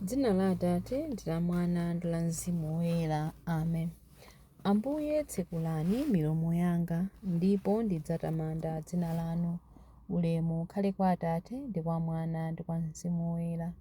Dzina la Atate ndi la Mwana ndi la Mzimu Woyera. Amen. Ambuye tsekulani milomo yanga, ndipo ndidzatamanda dzina lanu. Ulemu ukhale kwa Atate ndi kwa Mwana ndi kwa Mzimu Woyera,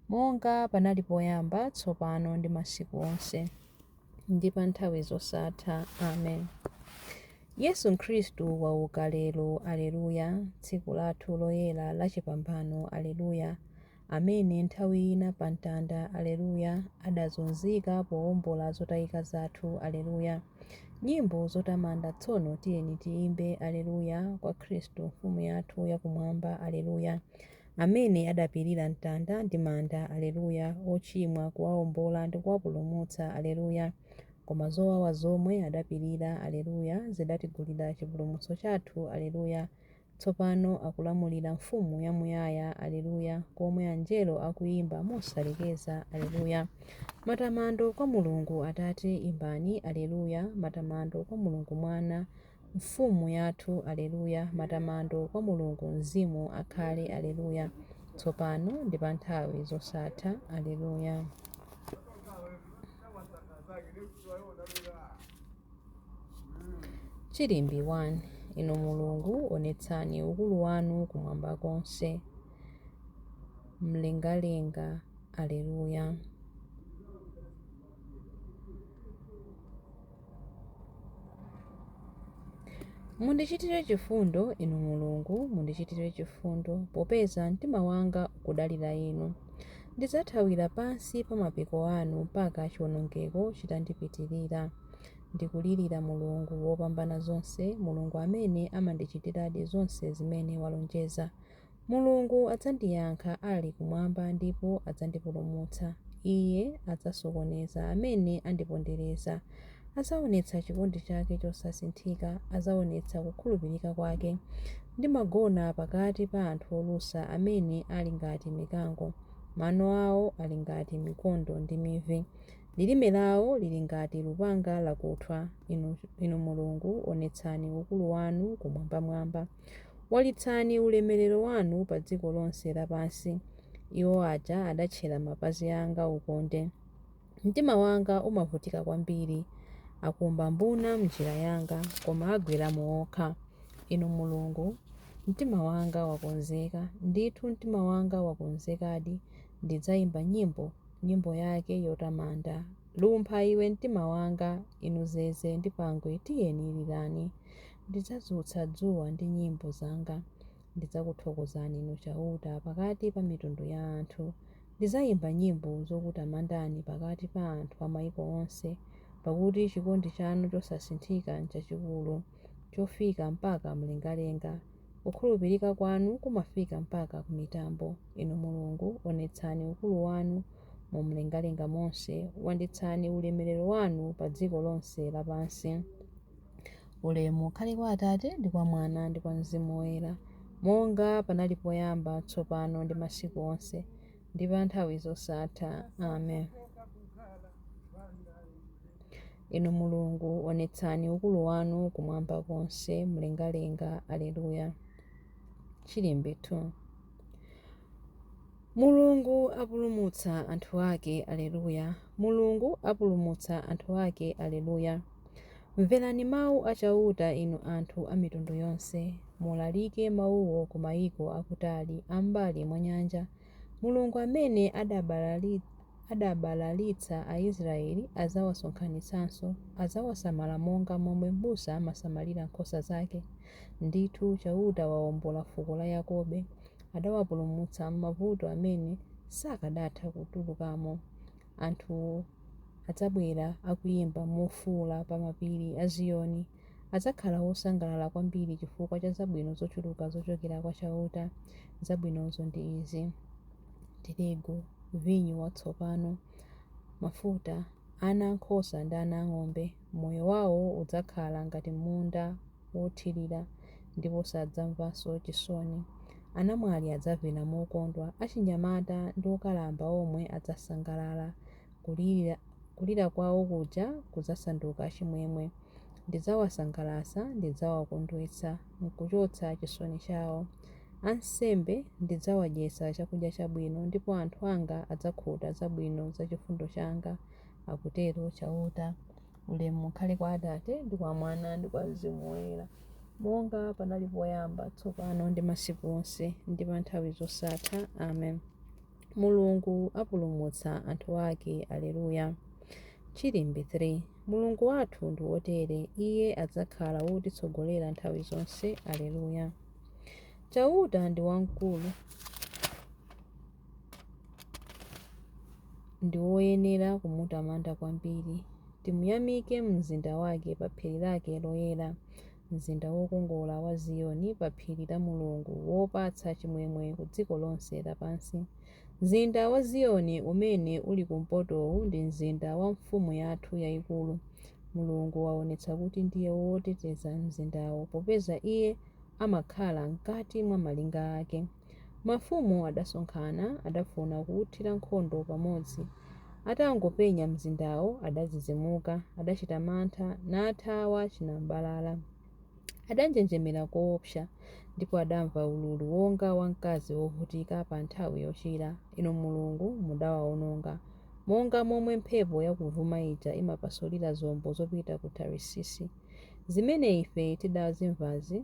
monga panali poyamba, tsopano ndi masiku onse, ndi pa nthawi zosatha. Amen. Yesu Khristu wauka lero, Aleluya, tsiku lathu loyera lachipambano, Aleluya, amene nthawi ina pa mtanda, Aleluya, adazunzika powombola zotayika zathu, Aleluya. Nyimbo zotamanda tsono tiyeni tiyimbe, Aleluya, kwa Khristu Mfumu yathu yakumwamba, Aleluya, amene adapirira mtanda ndi manda, Aleluya, ochimwa kuwawombola ndi kuwapulumutsa, Aleluya. Koma zowawa zomwe adapirira, Aleluya, zidatigulira chipulumutso chathu, Aleluya. Tsopano akulamulira Mfumu yamuyaya, Aleluya, komwe anjelo akuyimba mosalekeza, Aleluya. Matamando kwa Mulungu Atate, imbani, Aleluya, matamando kwa Mulungu Mwana, Mfumu yathu, Aleluya, matamando kwa Mulungu Mzimu akhale, Aleluya, tsopano ndi pa nthawi zosatha, Aleluya. Chilimbi 1 Inu Mulungu, onetsani ukulu wanu kumwamba konse, mlengalenga. Aleluya. Mundichitire chifundo, Inu Mulungu, mundichitire chifundo, popeza mtima wanga ukudalira Inu. Ndidzathawira pansi pa mapiko anu mpaka chiwonongeko chitandipitirira. Ndikulirira Mulungu Wopambanazonse, Mulungu amene amandichitiradi zonse zimene walonjeza. Mulungu adzandiyankha ali kumwamba ndipo adzandipulumutsa. Iye adzasokoneza amene andipondereza. Adzaonetsa chikondi chake chosasinthika, adzaonetsa kukhulupirika kwake. Ndimagona pakati pa anthu olusa amene ali ngati mikango. Mano awo ali ngati mikondo ndi mivi. Lilime lawo lili ngati lupanga lakuthwa. Inu, Inu Mulungu, onetsani ukulu wanu kumwambamwamba. Walitsani ulemerero wanu pa dziko lonse lapansi. Iwo aja adatchera mapazi anga ukonde. Mtima wanga umavutika kwambiri. Akumba mbuna m'njira yanga, koma agweramo okha. Inu Mulungu, mtima wanga wakonzeka. Ndithu mtima wanga wakonzekadi. Ndidzayimba nyimbo, nyimbo yake yotamanda. Lumpha iwe mtima wanga, inu zeze ndi pangwe tiyeni lirani. Ndidzadzutsa dzuwa ndi nyimbo zanga. Ndidzakuthokozani Inu Chauta pakati pa mitundu ya anthu. Ndidzayimba nyimbo zokutamandani pakati pa anthu a maiko onse, pakuti chikondi chanu chosasinthika nchachikulu, chofika mpaka mlengalenga. Kukhulupirika kwanu kumafika mpaka ku mitambo. Inu Mulungu, onetsani ukulu wanu mu mlengalenga monse, wanditsani ulemerero wanu pa dziko lonse lapansi. Ulemu ukhale kwa Atate ndi kwa Mwana ndi kwa Mzimu Woyera, monga panali poyamba, tsopano ndi masiku onse, ndi pa nthawi zosatha. Amen. Inu Mulungu, onetsani ukulu wanu kumwamba konse, mlengalenga. Aleluya. Chilimbi 2 Mulungu apulumutsa anthu ake, Aleluya. Mulungu apulumutsa anthu ake, Aleluya. Mverani mau a Chauta inu anthu a mitundu yonse, mulalike mauwo ku maiko akutali, a m'mbali mwa nyanja. Mulungu amene adabalalitsa Aisraele adzawasonkhanitsanso, adzawasamala monga momwe m'busa amasamalira nkhosa zake. Ndithu Chauta waombola fuko la Yakobe, adawapulumutsa m'mavuto amene sakadatha kutulukamo. Anthu adzabwera akuyimba mofuula pa mapiri a Ziyoni. Adzakhala osangalala kwambiri chifukwa cha zabwino zochuluka zochokera kwa Chauta. Zabwinozo ndi izi: tirigu, vinyo watsopano, mafuta, ana ankhosa ndi ana ang'ombe. Moyo wawo udzakhala ngati munda wothirira, ndipo sadzamvanso chisoni. Anamwali adzavina mokondwa, achinyamata ndi okalamba omwe adzasangalala. Kulira kwawo kuja kudzasanduka chimwemwe. Ndidzawasangalatsa, ndidzawakondwetsa, n'kuchotsa chisoni chawo. Ansembe ndidzawadyetsa chakudya chabwino, ndipo anthu anga adzakhuta zabwino za chifundo changa, akutero Chauta. Ulemu ukhale kwa Atate, ndi kwa Mwana, ndi kwa Mzimu Woyera, monga panali poyamba, tsopano ndi masiku onse, ndi pa nthawi zosatha. Amen. Mulungu apulumutsa anthu ake. Alleluya. Chilimbi 3. Mulungu wathu ndi wotere, Iye adzakhala wotitsogolera nthawi zonse. Alleluya. Chauta ndi wamkulu, ndi woyenera kumutamanda kwambiri. Timuyamike m'mzinda wake, pa phiri lake loyera, mzinda wokongola wa Ziyoni, pa phiri la Mulungu wopatsa chimwemwe ku dziko lonse lapansi. Mzinda wa Ziyoni umene uli kumpotowu ndi mzinda wa Mfumu yathu yaikulu. Mulungu waonetsa kuti ndiye woteteza mzindawo, popeza Iye amakhala m'kati mwa malinga ake. Mafumu adasonkhana, adafuna kuuthira nkhondo pamodzi. Atangopenya mzindawo, adadzidzimuka, adachita mantha, nathawa chinambalala. Adanjenjemera koopsa, ndipo adamva ululu wonga wa mkazi wovutika pa nthawi yochira. Inu Mulungu mudawaononga, monga momwe mphepo yakuvuma ija imapasulira zombo zopita ku Tarisisi. Zimene ife tidazimvazi,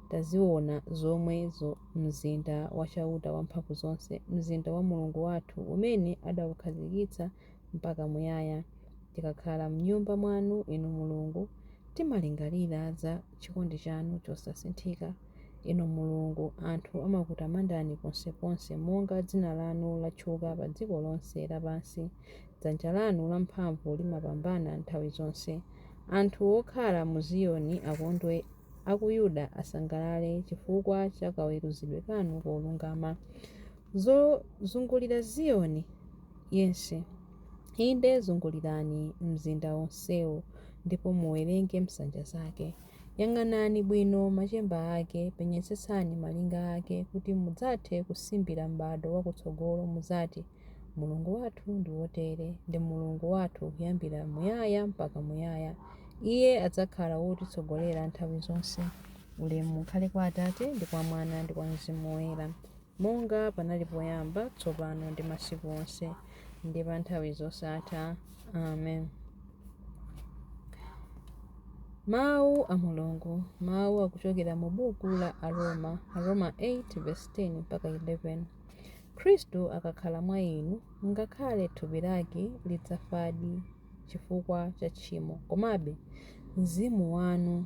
taziwona zomwezo m'mzinda wa Chauta Wamphamvuzonse, mzinda wa Mulungu wathu umene adaukhazikitsa mpaka muyaya. Tikakhala m'nyumba mwanu, Inu Mulungu, timalingalira za chikondi chanu chosasinthika. Inu Mulungu, anthu amakutamandani ponseponse, monga dzina lanu latchuka pa dziko lonse lapansi. Dzanja lanu lamphamvu limapambana nthawi zonse. Anthu okhala mu Ziyoni akondwe, a ku Yuda asangalale chifukwa cha kaweruzidwe kanu kolungama. Zungulira Ziyoni yense, inde zungulirani mzinda wonsewo, ndipo muwerenge nsanja zake. Yang'anani bwino machemba ake, penyetsetsani malinga ake, kuti mudzathe kusimbira m'badwo wakutsogolo, mudzati, Mulungu wathu ndi wotere, ndi Mulungu wathu kuyambira muyaya mpaka muyaya. Iye adzakhala wotitsogolera nthawi zonse. Ulemu ukhale kwa Atate, ndi kwa Mwana, ndi kwa Mzimu Woyera, monga panali poyamba, tsopano, ndi masiku onse, ndi pa nthawi zosatha. Amen. Mawu a Mulungu. Mawu akuchokera mu buku la Aroma, Aroma 8 verse 10 mpaka 11. Khristu akakhala mwa inu, ngakhale thupi lake lidzafadi chifukwa cha tchimo, komabe mzimu wanu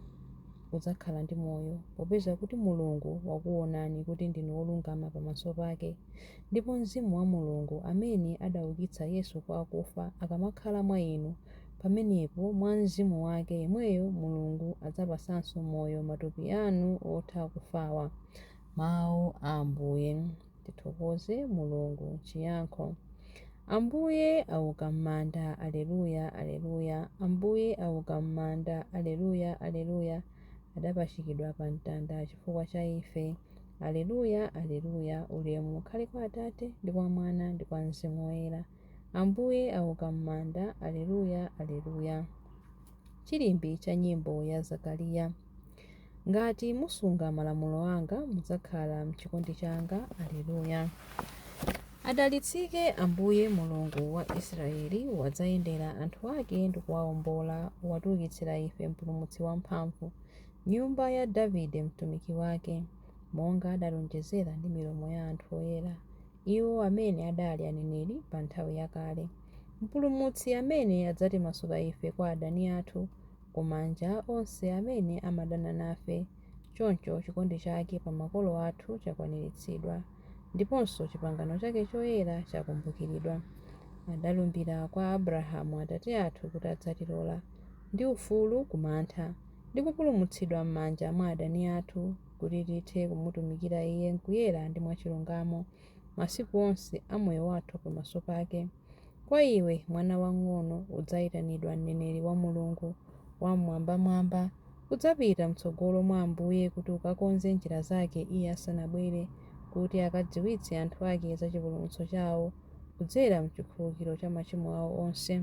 udzakhala ndi moyo, popeza kuti Mulungu wakuwonani kuti ndinu olungama pamaso pake. Ndipo Mzimu wa Mulungu amene adaukitsa Yesu kwa akufa akamakhala mwa inu, pamenepo mwa Mzimu wake yemweyo Mulungu adzapatsanso moyo matupi anu otha kufawa. Mawu a Ambuye. Tithokoze Mulungu. Chiyankho. Ambuye auka m'manda, Alleluya, Alleluya. Ambuye auka m'manda, Alleluya, Alleluya. Adapachikidwa pa mtanda chifukwa cha ife. Alleluya, Alleluya. Ulemu ukhale kwa Atate, ndi kwa Mwana, ndi kwa Mzimu Woyera. Ambuye auka m'manda, Alleluya, Alleluya. Chilimbi cha nyimbo ya Zakariya. Ngati musunga malamulo anga, mudzakhala m'chikondi changa. Alleluya. Adalitsike Ambuye Mulungu wa Israeli, wadzayendera anthu ake ndi kuwaombola, watiukitsira ife Mpulumutsi wamphamvu, m'nyumba ya Davide mtumiki wake, monga adalonjezera ndi milomo ya anthu oyera, iwo amene adali aneneri pa nthawi yakale. Mpulumutsi amene adzatimasula ife kwa adani athu, ku manja a onse amene amadana nafe. Choncho chikondi chake pa makolo athu chakwaniritsidwa, ndiponso chipangano chake choyera chakumbukiridwa. Adalumbira kwa Abrahamu atate athu kuti adzatilola ndi ufulu ku mantha, ndi kupulumutsidwa m'manja mwa adani athu, kuti tithe kumutumikira Iye m'kuyera ndi mwachilungamo masiku onse a moyo wathu pamaso pake. Kwa iwe, mwana wamng'ono, udzaitanidwa mneneri wa Mulungu Wam'mwambamwamba. Udzapita m'tsogolo mwa Ambuye kuti ukakonze njira zake Iye asanabwere, kuti akadziwitse anthu ake za chipulumutso chawo kudzera m'chikhululukiro cha machimo awo onse.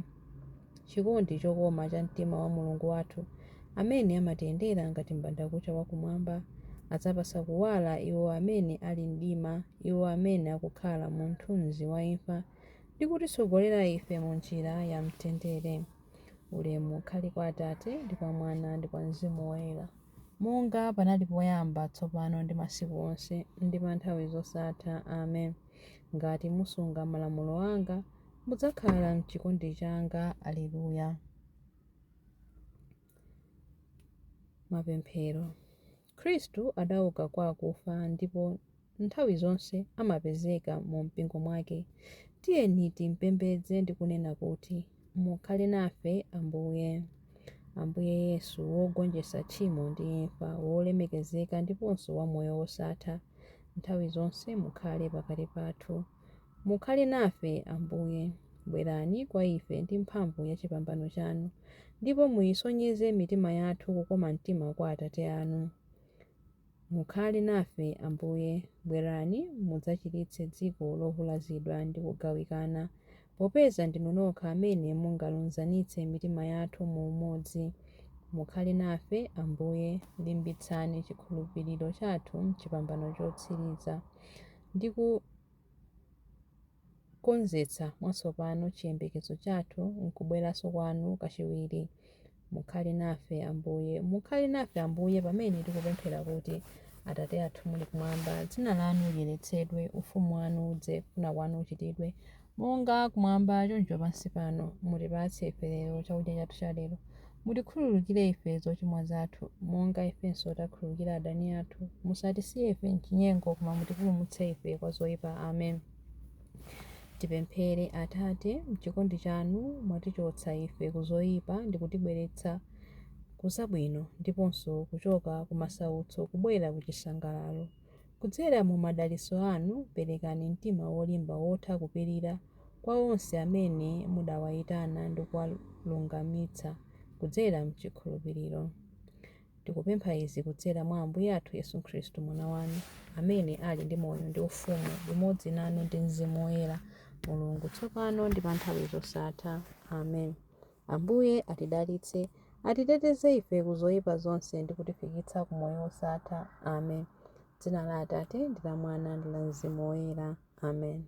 Chikondi chokoma cha mtima wa Mulungu wathu, amene amatiyendera ngati m'bandakucha wa kumwamba, Adzapatsa kuwala iwo amene ali m'mdima, iwo amene akukhala mu mthunzi wa imfa, ndi kutitsogolera ife mu njira ya mtendere. Ulemu ukhale kwa Atate, ndi kwa Mwana, ndi kwa Mzimu Woyera, monga panali poyamba, tsopano, ndi masiku onse, ndi pa nthawi zosatha. Amen. Ngati musunga malamulo anga, mudzakhala m'chikondi changa. Aleluya. Mapemphero. Khristu adauka kwa akufa ndipo nthawi zonse amapezeka mu mpingo mwake. Tiyeni timpembedze ndi kunena kuti, Mukhale nafe, Ambuye. Ambuye Yesu, wogonjetsa tchimo ndi imfa, wolemekezeka ndiponso wa moyo wosatha, nthawi zonse mukhale pakati pathu. Mukhale nafe, Ambuye. Bwerani kwa ife ndi mphamvu ya chipambano chanu, ndipo muyisonyeze mitima yathu kukoma mtima kwa Atate anu. Mukhale nafe, Ambuye. Bwerani mudzachiritse dziko lovulazidwa ndi kugawikana, popeza ndinu nokha amene mungalunzanitse mitima yathu mu umodzi. Mukhale nafe, Ambuye. Limbitsani chikhulupiriro chathu m'chipambano chotsiriza, ndi kukonzetsa mwatsopano chiyembekezo chathu m'kubweranso kwanu kachiwiri. Mukhale nafe, Ambuye. Mukhale nafe, Ambuye, pamene tikupemphera kuti, Atate athu muli kumwamba, dzina lanu liyeretsedwe, ufumu wanu udze, kufuna kwanu kuchitidwe, monga kumwamba choncho pansi pano. Mutipatse ife lero chakudya chathu cha lero. Mutikhululukire ife zochimwa zathu, monga ifenso takhululukira adani athu. Musatisiye ife m'chinyengo, koma mutipulumutse ife kwa zoyipa. Amen. Tipemphere. Atate, m'chikondi chanu mwatichotsa ife ku zoyipa ndi kutibweretsa ku zabwino, ndiponso kuchoka ku masautso kubwera ku chisangalalo. Kudzera mu madalitso anu, perekani mtima wolimba wotha kupirira kwa onse amene mudawayitana ndi kuwalungamitsa kudzera m'chikhulupiriro. Tikupempha izi kudzera mwa Ambuye athu Yesu Khristu, Mwana wanu, amene ali ndi moyo ndi ufumu limodzi nanu ndi Mzimu Woyera, Mulungu, tsopano ndi pa nthawi zosatha. Amen. Ambuye atidalitse, atiteteze ife ku zoyipa zonse ndi kutifikitsa ku moyo wosatha. Amen. Dzina la Atate ndi la Mwana ndi la Mzimu Woyera. Amen.